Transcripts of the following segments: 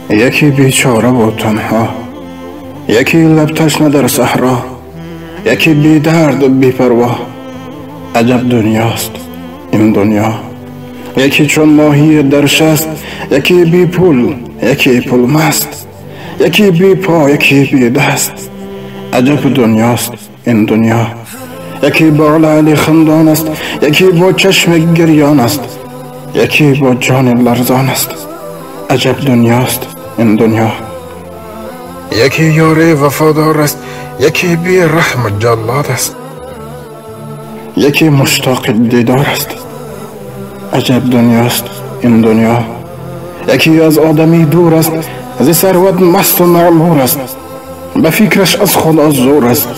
Яке бечора ва танҳо, яке лаб ташна дар саҳро, яке бедард бепарво. Аҷаб дунёст ин дунё. Яке чун моҳӣ дар шаст, яке бепул, яке пулмаст, яке бепо, яке бедаст. Аҷаб дунёст ин дунё. Яке бо лаъли хандон аст, яке бо чашми гирён аст, яке бо ҷони ларзон аст. Аҷаб дунёст ин дунё. Яке ёри вафодор аст, яке бераҳм ҷаллод аст, яке муштоқи дидор аст. Аҷаб дунёст ин дунё. Яке аз одамӣ дур аст, зи сарват маст ва мағмур аст, ба фикраш аз Худо зӯр аст.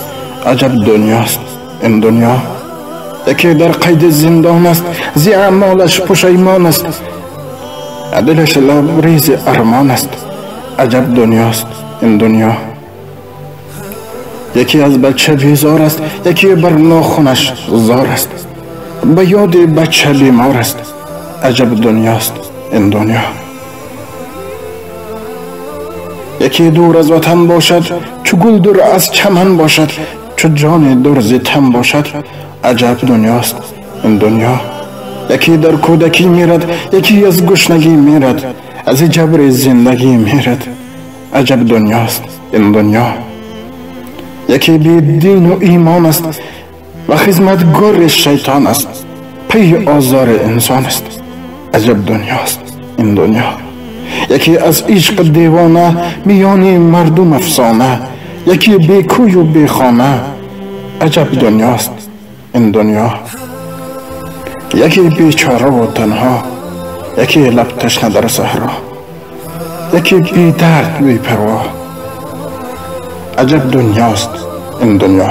Аҷаб дунёст ин дунё. Яке дар қайди зиндон аст, зи аъмолаш пушаймон аст, дилаш лабрези армон аст. Аҷаб дунёст ин дунё. Яке аз бача безор аст, яке бар нохунаш зор аст, ба ёди бача бемор аст. Аҷаб дунёст ин дунё. Яке дур аз ватан бошад, чу гул дур аз чаман бошад, чу ҷони дур зи тан бошад. Аҷаб дунёст ин дунё. Яке дар кӯдакӣ мерад, яке аз гушнагӣ мерад, аз ҷабри зиндагӣ мерад. Аҷаб дунёст ин дунё. Яке бедину имон аст ва хизматгори шайтон аст, пайи озори инсон аст. Аҷаб дунёст ин дунё. Яке аз ишқ девона, миёни мардум афсона, яке бекӯю бехона. Аҷаб дунёст ин дунё. Яке бечора ва танҳо, яке лаб ташна дар саҳро, яке бедард бепарво. Аҷаб дунёст ин дунё.